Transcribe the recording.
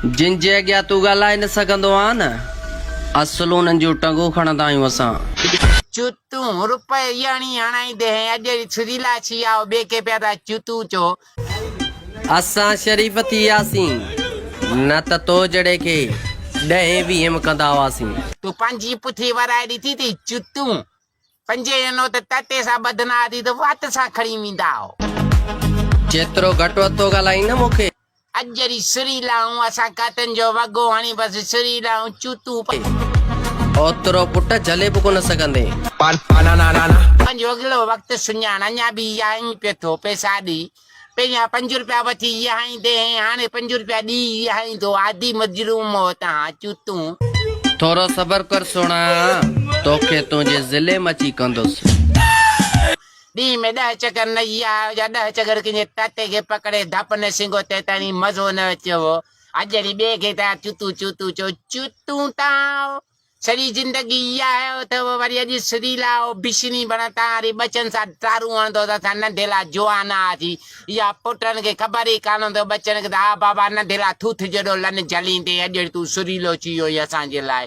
جن جي اڳيان تون ڳالهائي نه سگهندو آن نه، اصل انهن جون ٽنگون کڻندا آهيون اسان. چوتون، روپئي يڻي هڻائيندي هين، اڄ اهڙي ڇريلا ڇي آئو، ٻئي کي پيا ٿا چوتون چئو. اسان شريف ٿي وياسين، نه ته تو جهڙي کي ڏهين ويهين م ڪندا هئاسين. تون پنهنجي پٺي ورائي ڏٺي ٿي، چوتون. پنجين جو نوٽ تتي سان ٻڌندا هئاسين ته وات سان کڻي ويندا هئو. جيترو گهٽ وڌ ٿو ڳالهائين نه مون کي. اڄ جهڙي سري لاهون اسان ڪاتن جو وڳو هڻي بس سري لاهون چوتون. اوترو پٽ جهلي به ڪونه سگهندين. پنهنجو اڳلو وقت سڃاڻ اڃا به يائين پيو ٿو پئسا ڏي. پهريان پنج روپيا وٺي يهائيندي هين هاڻي پنج روپيا ڏي يهائيندو عادي مجروم هو تهان چوتون. ٿورو صبر ڪر سهڻا توکي تنهنجي ضلعي م اچي ڪندس. ڏينهن ۾ ڏهه چڪر نه يهايو يا ڏهه چڪر ڪنهن جي تتي کي پڪڙي ڌپ نه سنگهو تيتاڻي مزو نه اچيو هو. اڄ وري ٻئي کي تهان چوتون چوتون چئو چوتون تهان سڄي زندگي اها آهي اٿو وري اڄ سريلا او بشني بڻ تان وري ٻچن سان ٽارون هڻندو ته اسان ننڍيلا جوان هئاسين يا پٽن کي خبر ئي ڪانه هوندو ٻچن کي ته ها بابا ننڍيلا ٿوٿ جيڏو لن جهليندي اڄ وري تون سريلو ٿي ويو آهين اسان جي لاء.